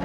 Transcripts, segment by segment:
A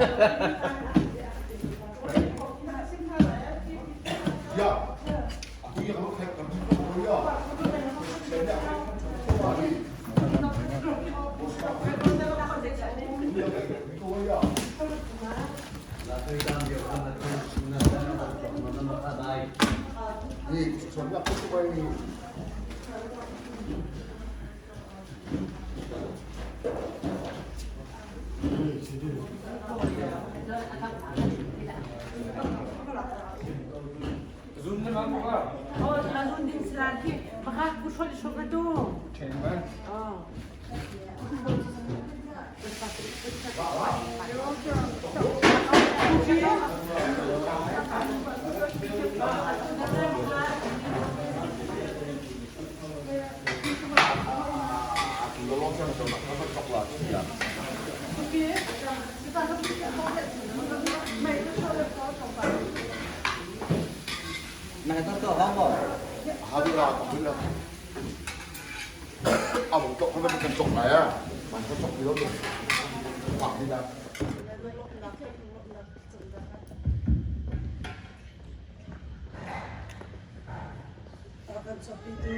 kan chuahpitu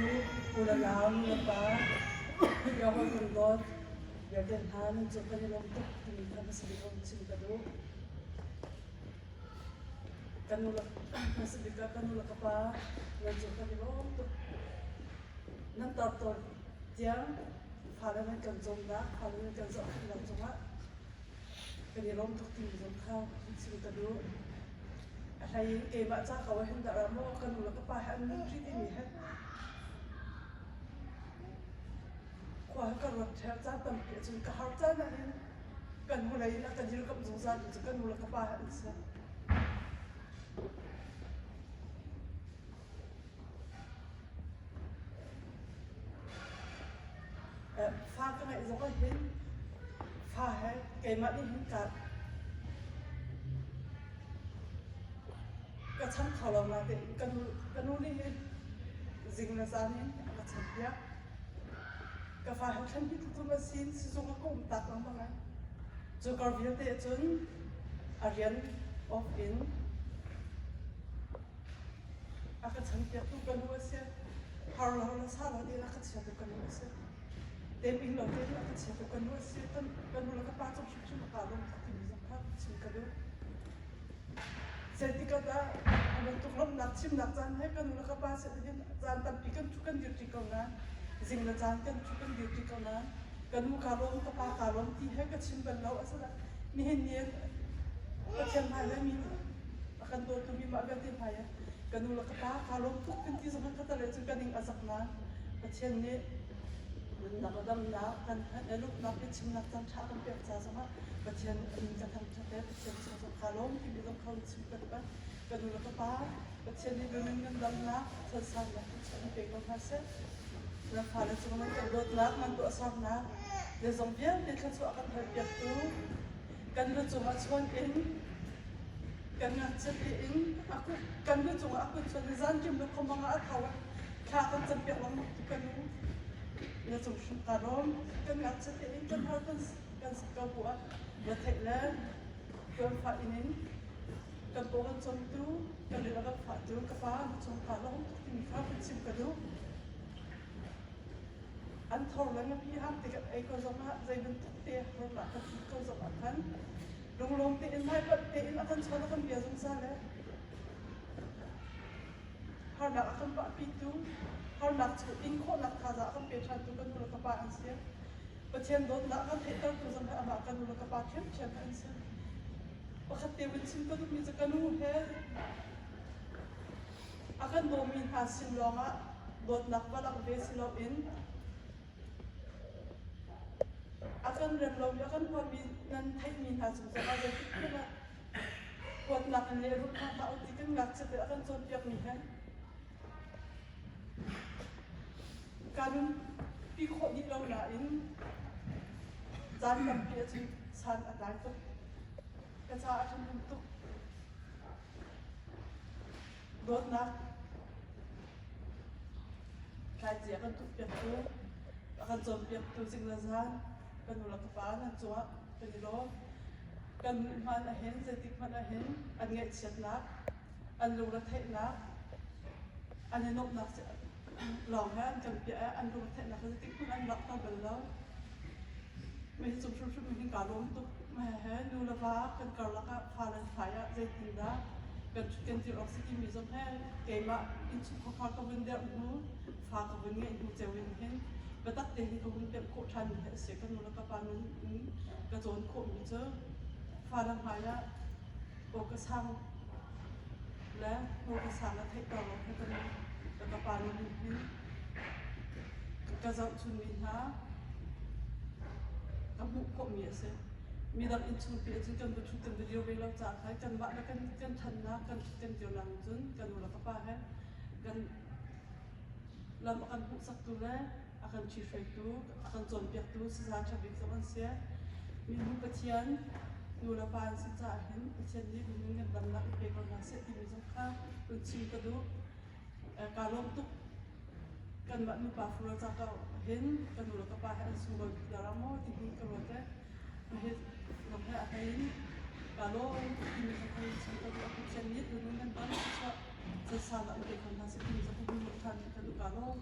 u le nau, nu le pa, ya hawi kan dawt, vialte hna nan cung kan i lawm tuk timi kha hmasa bik ah chim ka duh. Kan nu le hmasa bik ah ka nu le ka pa nan cung kan i lawm tuk. Nan tar tiang fale nan kan cawmnak, fale nan kan zohkhenhnak cungah kan i lawm tuk timi zong kha chim ka duh. A hlei in keimah ca ko ah hin dah maw ka nu le ka pa he an nun ṭi timi he khua ka ruat ṭheo caan tampi ahcun ka har caan ah hin kan hnulei in a ka dirkamh zungzal tu cu ka nu le ka pa he an si. Fa ka ngeih zong ah hin fa he keimah nih hin ka ka cham kho lo natein ka nu ka nu nih hin zing le zan in a ka champiak. Ka fa he thlan hi tutum a sin sizung a ka um tak lengmang ai. Cu kar vialte cun a rian off in A ka chanpiaktu ka nu a si. Har lo le sa lo tein a ka chiatu ka nu a si. Tem lo tein a ka chiatu ka nu a si. Ka nu le ka pa cung hrimhrim a ka lawm tuk timi zong kha chim ka duh. Zeitikah dah a bantuk lawmhnak chimnak caan he ka nu le ka pa sin hin caan tampi kan thu kan dirṭi ko nain zing le caan kan thu kan dirṭi ko nain ka nu kaa lawm ka pa kaa lawm ti he ka chim bal lo asala nihin ni Pathian hmai le mi a kan dawtu mi mah vialte hmai ah ka nu le ka pa kaa lawm tuk kan ti zong ka tale cu ka ning a zak nain Pathian nih nunnak le damnak kan lupnak le chimnak caan ṭha kan pek ca zongah Pathian min ka thangṭhat le Pathian chung zong kaa lawm timi zong kho chim ka duh ka nu le ka pa Pathian nih nunun nan damnak chansaunak in pe ko hna seh nan fale cung nan kan dawtnak nan tuahsernak zeizong vialte thluachuah kan halpiaktu kan lu cungah chuan in kan ngakchiat in kan lu cungah a kut chuan in zanṭim le khuamang ah a tho thla kan campiak lengmang tu kan nu na cung hrim ka rawm kan ngakchiat in kan har kan kan ko bu ah na theih le tuan fa in in kan paw kan cawmtu kan rin a kan fahtu ka pa na cung ka lawm tuk timi kha kan chim ka duh An thor le ngapi hang te kan ei ko zong ah zei bantuk te harnak kan in ko zong ah khan lunglawm tein hmaipanh tein a kan chawn a kan bia zungzal le harnak a kan pahpitu harnak cu in khawhnak thazaang a kan pe ṭhantu kan nu le ka pa an si. Pathian dawtnak kan theihtertu zong hi amah ka nu le ka pa ṭhiamṭhiam an si. Pakhat te vun chim ka duhmi cu ka nu he A kan dawmi hna sin lawngah dawtnak va langh ve si loin a kan rem lomi, a kan huatmi nan theihmi hna cung zongah zeitik hmanh ah huatnak in lehrulh hna hlah u ti kan ngakchiat in a kan cawnpiakmi he kaa nunpi khawh dih lo nain caan tampi ahcun san a tlai tuk. Ka caah a ṭhahnem tuk. Dawtnak thlaici a kan tukpiaktu, a kan cawnpiaktu zing le zan kan nu le ka pa nan cungah kan i lawm. Kan hmuhman ahhin zeitik hmanh ahhin an ngaihchiatnak, an lungretheihnak, an i nuamhnak lawng he an kan piah i an lungretheihnak hi zeitik hmanh an langhter bal lo. Mah hi cung hrimhrim hin kaa lawm tuk. Mah he nu le va kan karlak ah fa le fai ah zeitindah kan ṭhut kan dir awk si timi zong he keimah innchungkhar ka vun derh hnu, fa ka vun ngeih hnu ceu in hin biatak te hin ka hun pemh khawh ṭhanmi hi a si. Ka nu le ka pa nun in ka cawn khawhmi cu fa le hmai ah aw ka sang le hmur ka sang a theihter lo he ka nu le ka pa nun in hin ka zohchunmi hna ka hmuh khawhmi a si. Midang innchungpi ahcun kan va ṭhut kan va dir ve lo caah khan kanmah le kan kan ṭhannak kan ṭhut kan dirnak cun ka nu le ka pa he kan lam a kan hmuhsaktu le a kan ṭhihruaitu, a kan cawnpiaktu saza ṭha bik zong an si. Minung Pathian nu le pa an si caah hin Pathian nih minung kan damnak i pe ko hna seh timi zong kha hun chim ka duh. Kaa lawm tuk. Kanmah nupa fura ca ko hin ka nu le ka pa he an sunglawi bik dara maw ti hi ka ruat e. Hi zong he a hlei in kaa lawm tuk timi zong kha hun chim ka duh. Pathian nih minung kan dam chuah chan ah in pe ko hna seh timi zong kha hun ruat ṭhan ka duh kaa lawm.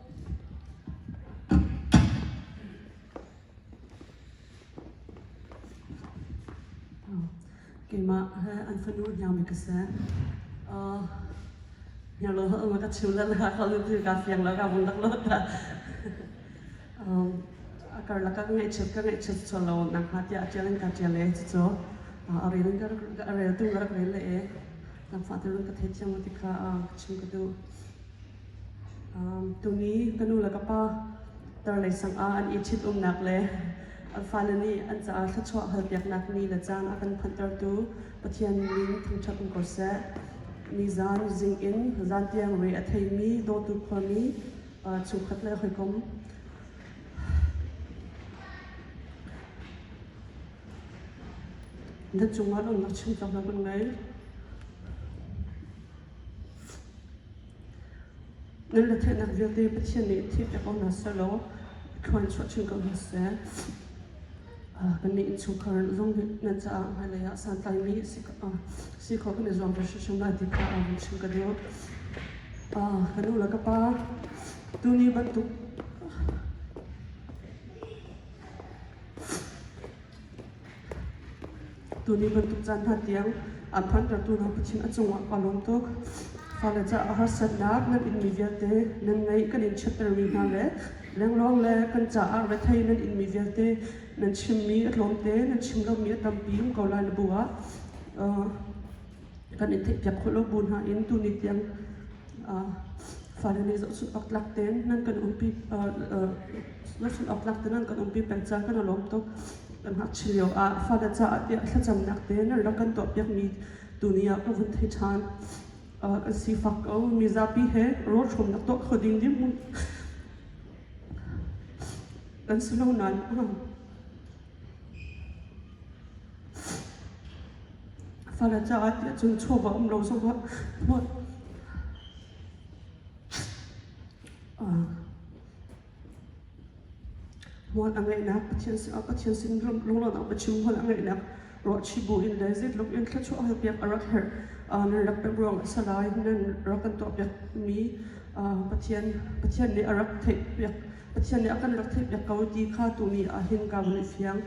Keimah he an fanu hniangmi ka si. Hniang lo ha ka chim le na ka lu ka fiang lo ka vung dak lo ta. A karlak ka ngaihchiat ka ngaihchiat sual lo nak hnga tiah a ṭial in ka ṭial e cucu a rel in ka rel tu ka rak rel le e. Nangfah te ka theithiam ti kha ka chim ka duh. Tuni ka nu le ka pa tarlei sang ah an i ṭhitumnak le an fale nih an caah thluachuah halpiaknak ni le caan a kan phanhtertu Pathian min thangṭhat um ko seh. Nizan zing in zan tiang re a theimi dawtu khuami chungkhat le hawikom na cungah lawmhnak chim cang hna kan ngei. Nan retheihnak vialte Pathian nih thihpiak ko hna sehlaw thluan chuah chin ko hna seh. Kannih innchungkhar zong nih nan caah hmailei ah santlaimi si khawh kan i zuam ve hrimhrim lai ti kha vun chim ka duh. Ka nu le ka pa tuni bantuk Tuni bantuk caan hna tiang aan phantertu hna Pathian a cungah kaa lawm tuk. Fale caah harsatnak nan inmi vialte nan ngeih kan in chiattermi hna le lenglawng le kan caah rethei nan inmi vialte nan chimmi a tlawmte nan chim lomi a tampi um ko lai na bu ah kan in theihpiak khawh lo bu hna in tuni tiang fale nih zohchunh awk tlak tein nan kan umpi zohchunh awk tlak tein nan kan umpi peng caah kan i lawm tuk. Kan ngakchia lio ah fale caah tiah thlacamnak te nan rak kan tuahpiakmi tuni ah ka vun thei ṭhan. Kan sifak ko mizapi he rawlhrawmnak tuah kho ding dirhmun kan si lo nain Fale caah tiah cun chawva um lo zongah hmual a ngeihnak Pathian sin Pathian sin lunglawmhnak biachim hmual a ngeihnak ruahchih bu in le zeitluk in thluachuah halpiak a rak herh nan rak pek ruangah a si lai nan rak kan tuahpiakmi Pathian Pathian nih a rak theihpiak Pathian nih a kan rak theihpiak ko ti kha tuni ah hin kaa vun i fiang.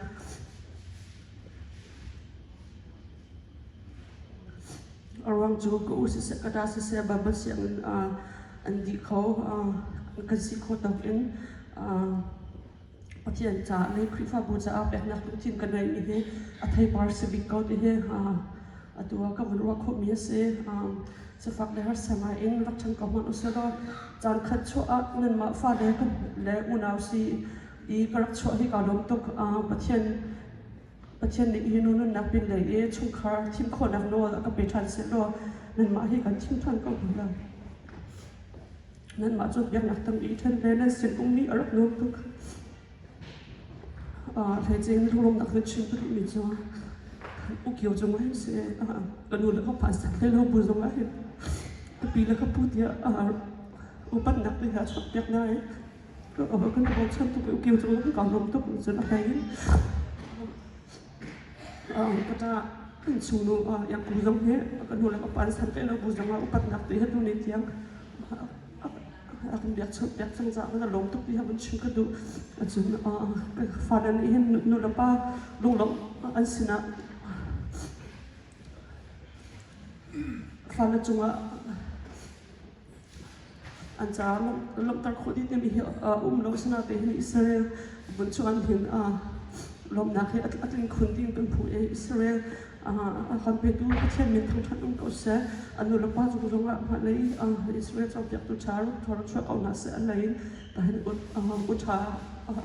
A ruang cu ka u siseh ka ṭa siseh Baibal sianginn an dih kho kan si khawh tawk in Pathian caah le Khrihfabu caah peknak lungthin ka ngeihmi hi a theipar si bik ko ti hi atu ah ka vun ruah khawhmi a si. Sifak le harsa ngai in rak ṭhan ko hmanh usih law caan khat chuah ah nanmah fale le unau si i ka rak chuah hi kaa lawm tuk. Pathian Pathian nih hi nu nunnak pinlei i chungkhar thim khawhnak nawl a ka pe ṭhan sehlaw nanmah hi kan thim ṭhan ko hna lai. Nanmah cu biaknak tam i ṭhen le nan sin ummi a rak nuam tuk. Hleice in lunglawmhnak na chim ka duhmi cu ukio cungah hin si ka nu le ka pa san hlei lo bu zongah hin ka pi le ka pu tiah upatnak te he a chuahpiak hna i kan i bochan tuk i ukio cungah kan kaa nuam tuk cun a hlei in ka ṭa. Innchungnu Iangku zong hi ka nu le ka pa an san ve lo bu zong ah upatnak te he tuni tiang a kan biakchawnh piak cang caah kan lawm tuk ti ha vun chim ka duh. Cun fale nih hin nu le pa lunglawmh an sinah fale cungah An caah lawmhter khawh dih timi hi a um lo. Asinain Israel vun cu an hin lawmhnak hi a tling khun tiin kan hmuh i Israel a kan petu Pathian min thangṭhat um ko seh. A nu le pa cung zongah hmailei Israel cawnpiaktu ṭha rak chuah ko hna seh. A lei in tahin u ṭha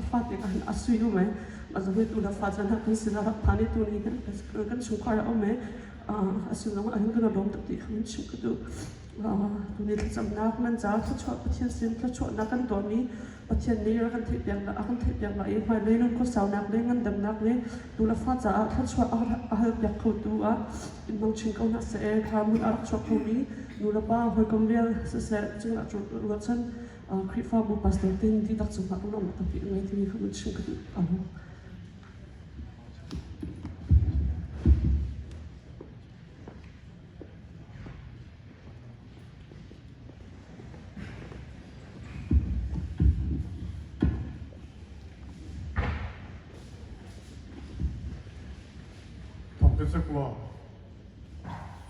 fate ka hin a sui um i mah zong hi tu le fa caan ah kan sinah rak phan i tuni kan chungkhar a um i a sin zongah hin kan i lawm tuk ti kha kan chimh ka duh. Tuni thlacamnak nan ca thluachuah Pathian sin thluachuahnak kan tuahmi Pathian nih a kan theihpiak a kan theihpiak lai i hmailei nun khuasaunak le ngandamnak le tu le fa caah thluachuah a halpiak khotu ah in hmang chin ko hna seh. Thlarmun a rak chuak khomi nu le pa hawikom vial siseh cungah ruahchan Khrihfabu pastor tin dihlak cungah lawmhnak tampi a ngei timi kha mun chim ka duh. Thawngtha cakua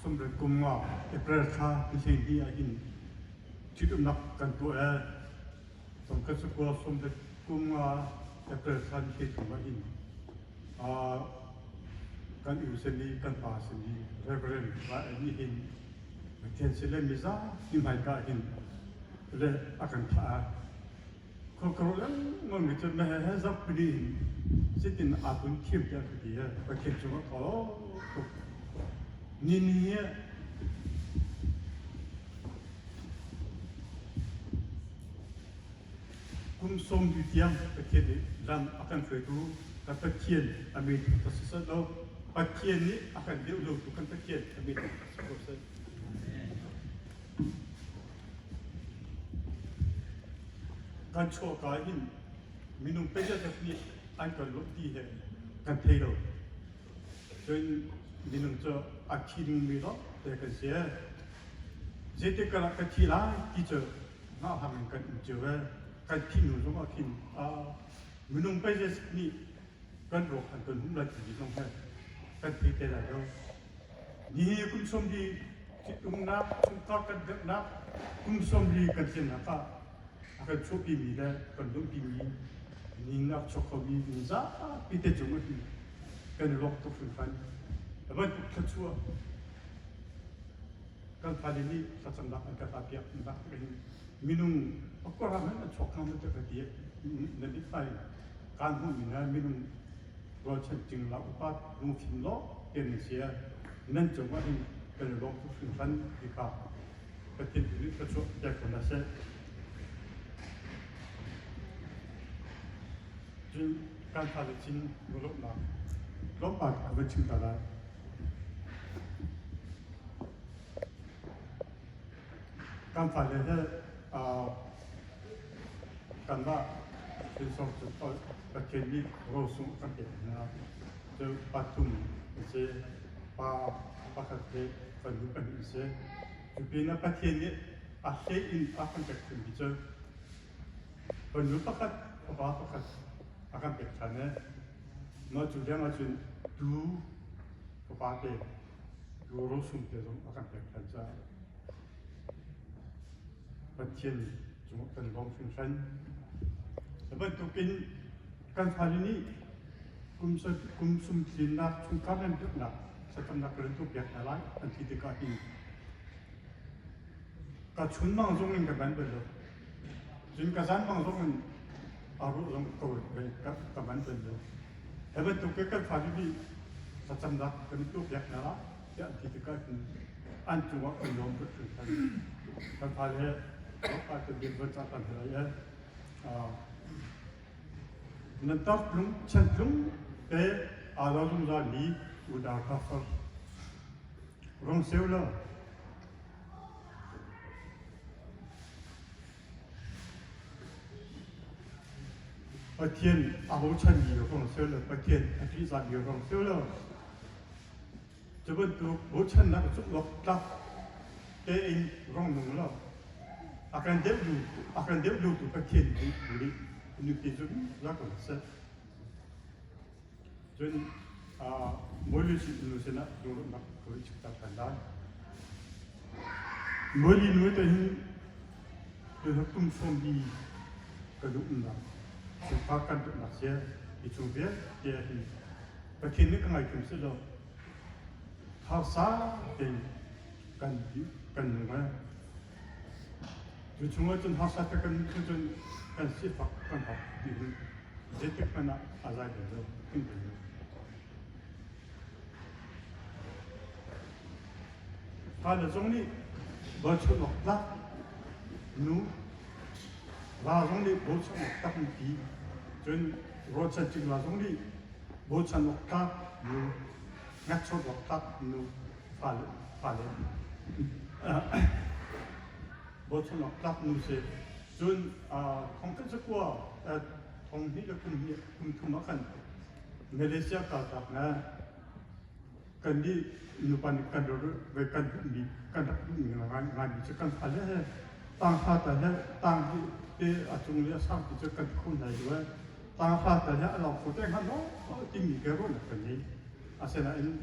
sawmriat kum nga April thla ni hleihnih ah hin ṭhitumnak kan tuah ee. Thawngtha cakua sawmriat kum nga April thla ni hleithum ah hin Kan u simi kan pa simi Reverend Rael nih hin Pathian sin le mizapi hmaika hin le a kan thlah. Khuakro lengmang mi cu mehe he zarhpini in sitin aa pun thiam tiah ka ti. Pathian cungah ka tuk. Ni ni Kum sawmli tiang Pathian nih lam a kan hruaitu kan Pathian a min ka si set lo. Pathian nih a kan deuh lotu kan Pathian a min ka si ko seh. Kan chuahka hin minung peizatzat nih an kan lawmh ti he kan thei lo. Cun minung cu a thi dingmi lawng te kan si. Zeitik ah ka thi lai ti cu hngahhlang in kan um cio ve. Kan thih hnu zong ah khin minung pei nih kan ruak an kan hum lai ti zong he kan thei te lai lo. Nihi kum sawmli ṭhitumnak chungkhar kan dirhnak kum sawmli kan tlinnak ah a kan chuahpimi le kan lungpimi ninak chuak khomi zapi te cung ah hin kan i lawm tuk hringhran. Bantuk thluachuah kan fale nih thlacamnak an kan piak nak hin minung pakua hmanh an chuak hnga ma ka ti na mit fai kan hmuh mi na minung rualchan ting la upat lungfim lo ten na sia nan cungah hin kan i lawm tuk hringhran ti kha Pathian tu nih thluachuah pek ko hna seh. Cun kan fale chin lawmhnak tlawmpal ka van chim ta lai. Kan fale he kanmah hrinsor cu Pathian nih rosung a kan pek hna. Cu pathum a si. Pa pakhat le fanu pahnih a si. Cu pinah Pathian nih a hlei in a kan pek khunmi cu fanu pakhat, fapa pakhat a kan pek ṭhan i mah cu lengah cun tuu fapa te tuu rosung te zong a kan pek ṭhan caah Pathian cungah kan lawm hringhran. Cu bantukin kan fale nih kum sum tlinnak chungkhar nan dirhnak thlacamnak kan tuahpiak hna lai an ti tikah hin ka chunmang zong in ka ban bal lo. Cun ka zanmang zong in a ruh zong ka ban bal lo. Hi bantuk kan fale nih thlacamnak kan tuahpiak hna lai tiah an ti tikah hin an cungah kan lawm tuk hringhran. Kan fale ah kan dirhmun ca kan hal ai. Nan tartlung chantlung te aa lo zungzal mi unau hna far. Rong seu lo. Pathian a bochanmi rong seu lo, Pathian a ṭihzahmi rong seu lo. Cu bantuk bochannak zumh awk tlak tein rong nung law a kan deuh a kan deuh tu Pathian nih nih nupi zungzal ko hna seh. Cun Mawli nu sinah lunglawmhnak ka voi chim ta ṭhan lai. Mawli nu te hin tum sawm bi ka duhnak chungkhar kan duhnak sia hi chung vialte ah hin Pathian nih ka ngaithiam seh law harsa tein kan kan nung ai. Cu chungah cun harsa te kan nun cun kan sifak kan hak ti hin zeitik hmanh ah a zai bal lo, tling bal lo. Fale zong nih bochan awk tlak nu, va zong nih bochan awk tlak nupi, cun rualchan cingla zong nih bochan awk tlak nu, ngakchawt awk tlak nu fale fale bochan awk tlak nu si. Cun thong khat zakua thong hnih le kum hnih kum thum ah khan Malaysia kaltak na kan nih nupa nih kan rak kan duhmi kan rak duhmi ngai ngaimi cu kan fale he tang fa ta he tang hi te a cung le a sang ti cu kan khun lai lo tang fa ta he a lawng kho te hnga maw timi ke ruahnak kan ngei. Asinain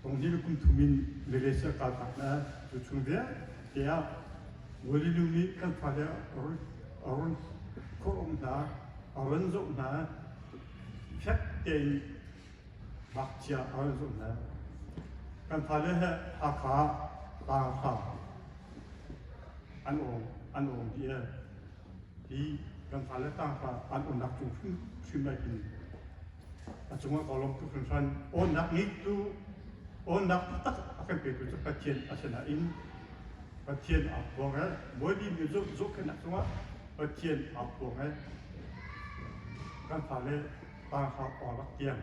tongni le kum thum in Malaysia kaltak na cu chung vialte ah Walilu nih kan fale a run khawh hna, a run zoh hna, fek tein ngakchia a run zoh hna. Kan fale he Hakha Tangfa an awng an awng dih e. Hi kan fale tangfa an awnnak cung hrimhrim lai hin a cungah ka lawm tuk hringhran. Awnnak ngeitu awnnak taktak a kan petu cu Pathian a si nain Pathian aa phuang e. Bawipi mi zohkhenhnak cungah Pathian aa phuang e. Kan fale tangfa awlak tiang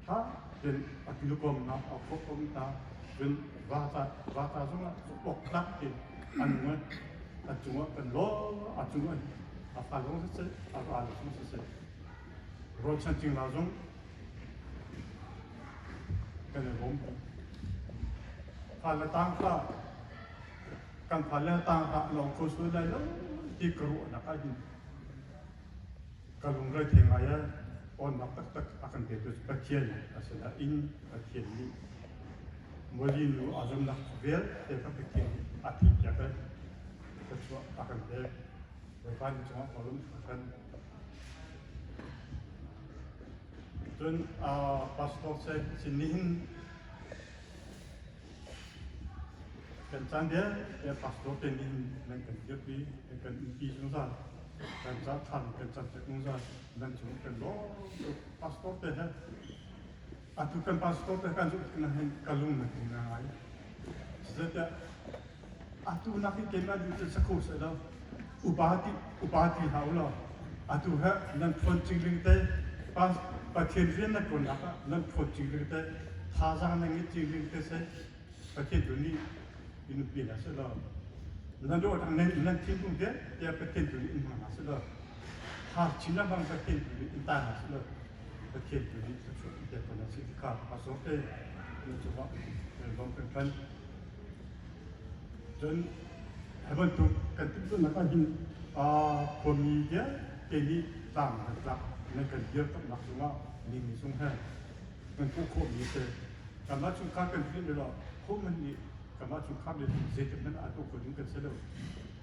ṭha tein a kilkawmnak a khawhkom hna cun vata vata zongah awktlak tein an nung a cungah kan lawm a cungah a fa zong siseh a ral zong siseh rualchan cingla zong kan i lawm fa le tang kha kan fa le tang kha lawng kho sual lai lo ti ka ruahnak ah hin Ka lungre thei ngai ah awnnak taktak a kan petu cu Pathian a si nain Pathian nih Moli nu a zumnak vialte kha Pathian nih a theihpiak i thluachuah a kan pek. Bawipa nih cungah ka lung hringhran. Cun pastor sin nihin Kan caan vialte pastor te nih nan kan dirpi, nan kan umpi zungzal. Kan ca ṭhan kan campiak zungzal. Nan cung kan lawm tuk. Pastor te he atu kan pastor te kan zumh tik hin ka lung na tling ngai. Zeitiah atu nak hi keimah duh cu sa kho seh lo. Upa ti upa ti hlah u law atu he nan ṭhawn cingling te Pathian rian nan ṭuannak ah nan ṭhawn cingling te thazaang nan ngeih cingling te seh Pathian tu nih in nupi hna seh law nan ruahnak nan nan thinlung vialte Pathian tu nih in hmang hna seh law har chin lengmang Pathian tu nih in ta hna seh law Pathian tu nih thluachuah in pek ko hna seh ti kha pastor te nan cungah lawm kan hran. Cun hi bantuk kan timhtuahnak ah hin khuami vialte nih tlang kan tlak nan kan dirkamhnak cungah ningmi zung he kan tuah khawhmi a si. Kanmah chungkhar kan hrih lo khuahman nih kanmah chungkhar le zeitik hmanh ah tuah kho ding kan si lo.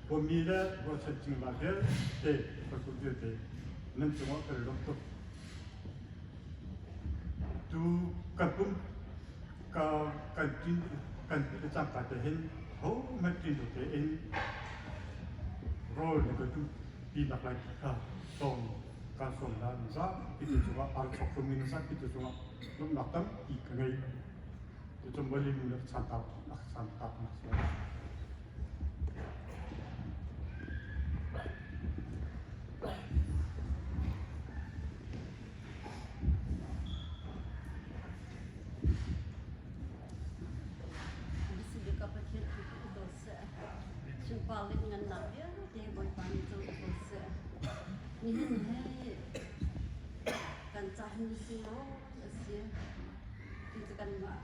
Khuami le ruahchan cingla vialte hawikom vialte nan cungah kan i lawm tuk. Tu kan pum ka kan ṭin kan ti le cangka te hin hohmanh ṭin lo tein rawl na ka duh ti nak lai ti kha sawm kaan sawm hna zapi te cungah ar chok khomi na zapi te cungah lawmhnak tampi ka ngei. Cucu Mali nu le santak santak nak si. Bika Pathian tu ko seh. Sunpar le ngannak vialte Bawipa nih co ko seh. Nihin he kan ca hin si maw a si. Ti cu kanmah.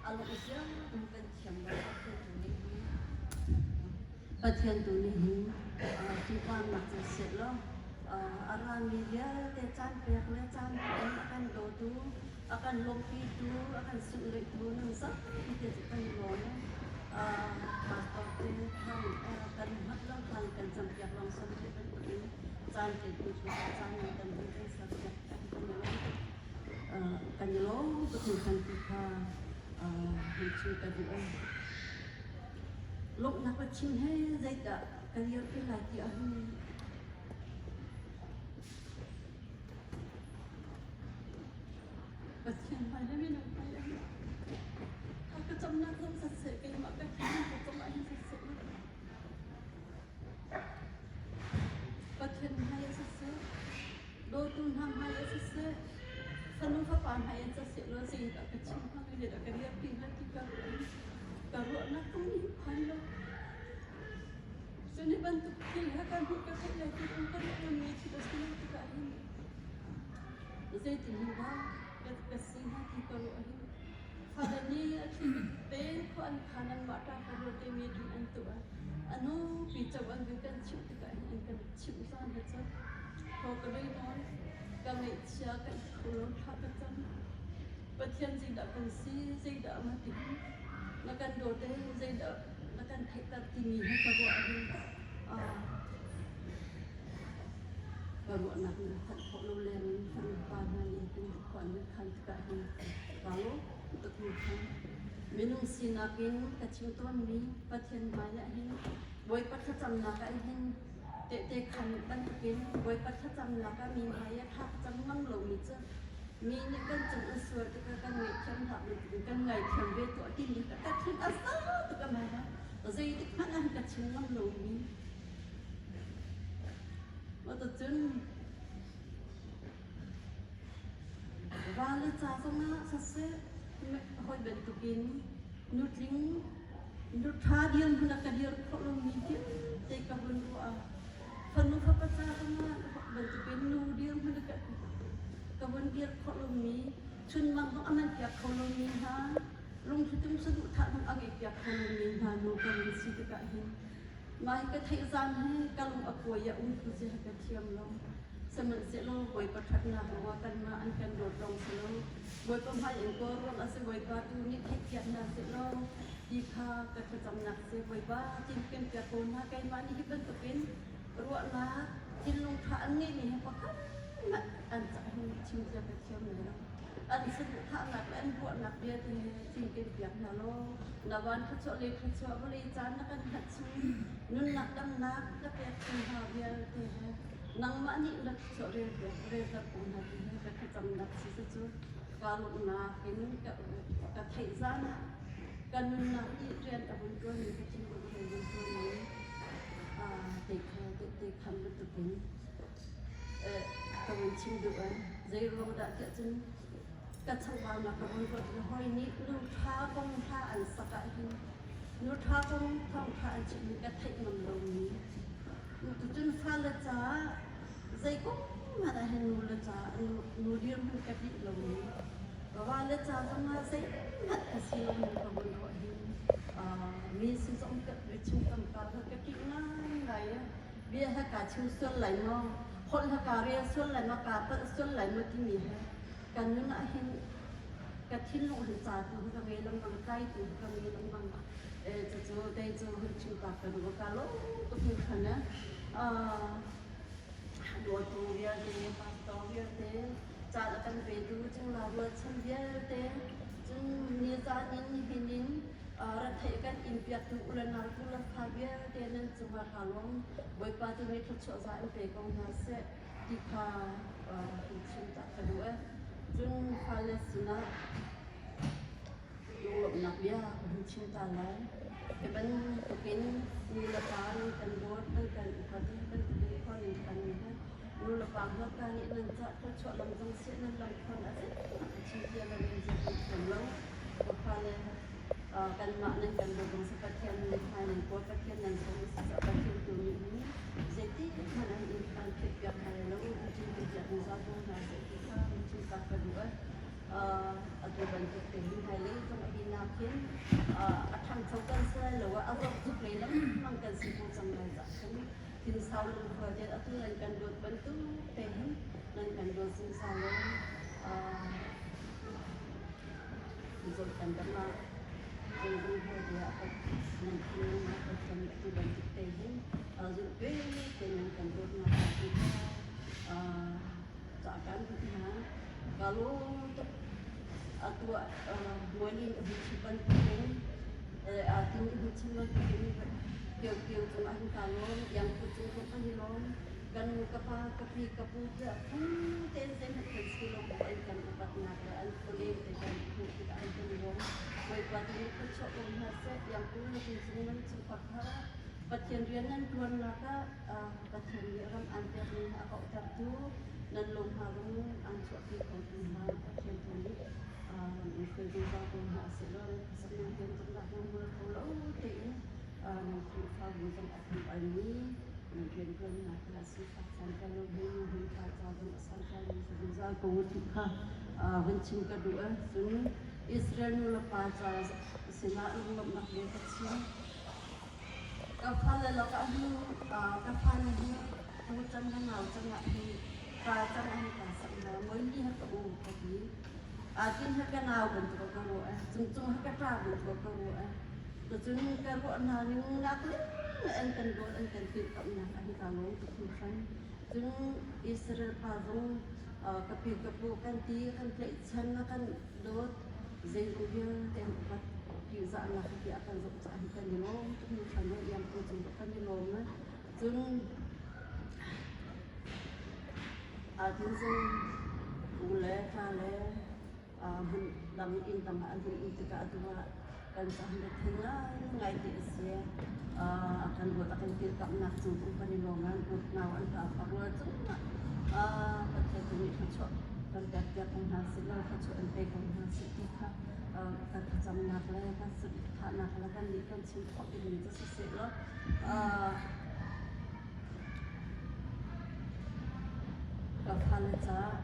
A lawmh sia kan thiam lo Pathian tu nih hin Pathian tu nih hin sunparnak cu seh law a rami vialte caan pek le caan in a kan dawtu, a kan lawmhpitu, a kan sunglawihtu nan zapi te cu kan i lawm. Pastor te thang kan hngalh lo caan kan campiak lawng sam te bantukin caan te tu cu caan nan kan hun kan serpiak kan i lawm tuk. Kan i lawm tuk hringhran ti kha hei chim ka duh. Lawmhnak ka chim he zeidah ka dirpi lai ti ahhin Pathian hmai le minung hmai ahhin a ka camnak zong siseh keimah ka thinlung ka cam ahhin siseh Pathian hmai ah siseh dawtu hna hmai ah siseh fanu fapa hmai ah siseh law zeidah ka chim hnga zeidah ka dirpi hnga ti ka ruah i ka ruahnak zong nih phan lo. Cun hi bantuk thil he kan hmuh ka theih lai ti um ka ruah ngammi thil a si lo tikah hin zeitin hin dah ka si hnga ti ka ruah hin fale nih a thli tein khua an khan anmah ṭa ka ruat i meeting an tuah. A nupi co an vui kan chimh tikah hin an kan chimh zan he cu thaw ka bei nawn, ka ngaihchia ka it kho lo, thla ka cam. Pathian zeidah kan si, zeidah ma ti hin na kan dawt i zeidah na kan theihter timi hi ka ruah hin ka ruahnak na thanh khawh lo leng in kan pa hna nih hin khua an khan tikah hin kaa lawm tuk hringhran. Minung sinak in ka chim tawnmi Pathian hmai ah hin Bawipa thlacamnak ah hin tehte khan bantukin Bawipa thlacamnak ah mi hmai ah thla ka cam ngam lomi cu mi nih kan cung an sual tikah kan ngaihthiam hlah bantukin kan ngaithiam ve tuah timi ka ka thin a za tuk a mai zeitik hmanh ah ka chim ngam lomi Cun va le ca zongah siseh hawi bantukin nutling nuṭha dirhmun a ka dir khawh lomi vialte ka hun ruah ah fanu fapa ca zongah bantukin nu dirhmun a ka hun dir khawh lomi chunmang zong a man piak kho lomi hna lungthlitum saduhthah zong a ngeih piak kho lomi hna nu ka vun si tikah hin Mah hi ka theih zan hi ka lung a kuai i a um tu si ka thiam lo. Sihmanhsehlaw Bawipa ṭhatnak ruangah kanmah an kan dawt lawng si lo. Bawipa hmai in kawl ruang a si Bawipa tu nih theihpiak hna sehlaw ti kha ka thlacamnak si. Bawipa cinken piak ko hna keimah nih hi bantukin ruahnak thinlung ṭha an ngeihmi hi pakhat hmanh an cah hin chim cia ka thiam lai lo. An saduhthahnak le an ruahnak vialte he cinken piak hna law na van thluachuah le thluachuah vawlei caan na kan hngalh chung nunnak damnak na pek chung hna vialte he nangmah nih na thluachuah rel piak relter ko hna ti he ka thlacamnak si cu kaa lawmhnak in ka theih zan ah ka nunnak nih rian a vun ṭuanmi ka thinlung he vun ṭuanmi te kha tehte khan bantukin ka vun chim duh ai. Zei ruang dah tiah cun ka chambaunak ka vun ruat i hawi nih nu ṭha kong hla an sak ahhin nu ṭha kong thawngṭha an chimmi ka theih ngam lomi tucun fale caah zei kong hmanh ahhin nu le ca nu dirhmun ka dih lomi vale ca zongah zeihmanh ka si lomi ka vun ruah hin mi sin zong ka chung kam ka ka ṭih ngaingai. Bia he kaa chim sual lai maw? Holh he kaa rel sual lai maw? Kaa palh sual lai maw timi he kan nun ah hin ka thinlung hin ca tu hi ka ngei lengmang, tlai tu hi ka ngei lengmang. Cucu dei cu hun chim ta ka duh ka lawm tuk hringhran eh. Dawtu vialte, pastor vialte, caan a kan petu cingla rualchan vialte, cun nizan in nihin in Retheih kan in piaktu u le nau tu le fa vialte nan cungah kaa lawm. Bawipa tu nih thluachuah za in pe ko hna seh ti kha hun chim ta ka duh ee. Cun fale sinah lunglawmhnak bia ka hun chim ta lai. Hi bantukin nu le pa nan kan dawt, nan kan upat, hi bantukin khua nan kan he nu le pa hmurka nih nan cah thluachuah lam zong seh nan lam khawn a chim tia lo in zei kan thiam lo. Fale kanmah nan kan dawt bang Pathian nan hmai nan kawl Pathian nan sawm a si caah Pathian tu nih hin zeiti hmanh an in an phit piak hna lai lo in cin piak zungzal ko hna seh ti kha in chim tak ka duh. Atu bantuk te hin hmailei zong a hinak hin a ṭhangcho kan si lai lo ah a rawk tuk lei lengmang kan si ko cang lai cah khin thinsau lungkhua ten atu nan kan dawt bantuk te hin nan kan dawt zungzal lo zoh kan dam ah zeizong vialte ah nan thinlung ah Pathian nih atu bantuk te hin zulh ve te nan kan dawtnak ti kha ca kan duh hna. Ka lawm tuk. Atu ah mualin a hun chim bantukin tin i hun chim bantukin kio cung ah hin kaa lawm, iangput cung zong kan i lawm. Kan nu ka pa ka pi ka pu tiah phung tein zeihmanh kan si lo bu an kan upatnak le an khualeng te kan hmuh tikah an kan lawm. Bawipa tu nih khuachuah ko hna seh, iangpu na cung cung nan chungkhar thar ah Pathian rian nan ṭuannak ah Pathian nih ram aan pekmi a kauhtertu nan lung hna zong aan chuahpi khotu hna Pathian tu nih lam in hruai zungzal ko hna seh law nan khuasaknak rian zong dah hmual kho lo tein nan Khrihfabu zong a thamkalmi nan rianṭuannak kha sifak santlai lo hi nu pa ca zong a santlaimi si zungzal ko ti kha van chim ka duh. Cun Israel nu le pa ca sinah lunglawmhnak bia ka chim. Ka fale lakah hin ka fale hi tu cang le nau cang ah hin pa cang ah hin kaa sak hna. Moini he ka u ka ti. Tin he ka nau bantuk ka ruah. Cungcung he ka ṭa bantuk ka ruah. Cucun ka ruah hna ning nak leng an kan dawt an kan kilhkamhnak ah hin kaa lawm tuk hringhran. Cun Israel pa zong ka pi ka pu kan ti kan tlaihchan na kan dawt zeizong vialte an upat ṭihzahnak hi tiah kan zoh caah hi kan i lawm tuk hringhran i iangtu cung kan i lawm. Cun aa zong u le ṭa le hmun dang inn dang ah an hun um tikah atu ah kan cahan a thei ngaingai ti a si. A kan ruat a kan kilkamnak cung zong kan i lawm an nau an ṭa rual cungah Pathian tu nih thluachuah kan pekpiak ko hna seh law thluachuah an pe ko hna seh ti kha kan thlacamnak le kan saduhthahnak le kan nih kan chim khawh dingmi cu siseh law ka fale caah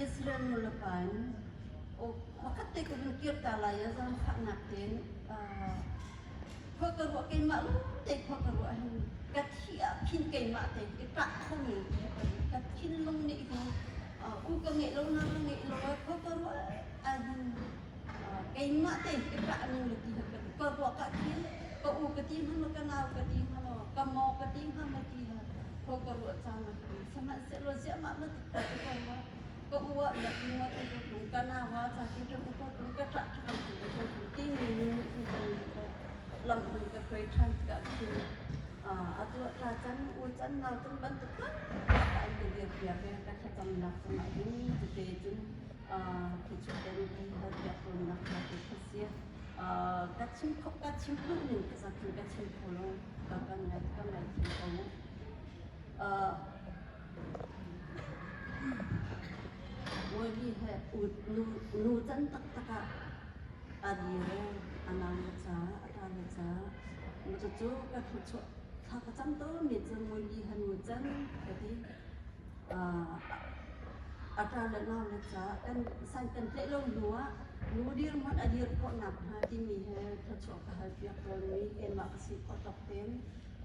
Israel nulepa in pakhat te ka vun kir ta lai i zaangfahnak tein khua ka ruah keimah te khua ka ruah hin ka thi ah khin keimah te i ṭah khomi ka thinlung nih hin u ka ngeih lo na ka ngeih lo khua ka ruah ahhin keimah te i ṭah ning le ti ka ruah ka khin ka u ka ti hnga maw ka nau ka ti hnga maw ka maw ka ti hnga maw ti khua ka ruah caan a sihmanhsehlaw ziahmah ma ti ka ruah ka u ah na ti ma ti tung ka nau ah ca ti tung ka tung ka ṭah ṭhan ti ka tung ti mi nu nih kan lam hun ka hruai ṭhan tikah khin atu ṭa can u can nau can bantuk tak an ka dir piak i ka thlacamnak cungah hin tete cun thluachuah ten kan hal piak tawnnak hna tu kha si. Ka chim kho ka chim phun ning ka zakhin ka chim kho lo ka kan ngai ka ngai thiam ko. Bawipi he nu nu can taktak ah a dir a nau na ca a ṭa na ca cucu ka thluachuah thla ka cam tawnmi cu Bawipi he nu can ka ti. A ṭa le nau le ca kan san kan tlaih lo hnu ah nu dirhmun a dir khawh nakhnga timi he thluachuah ka hal piak tawnmi keimah ka si khawh tawk tein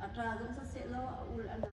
a ṭa zong siseh law a ul a nau.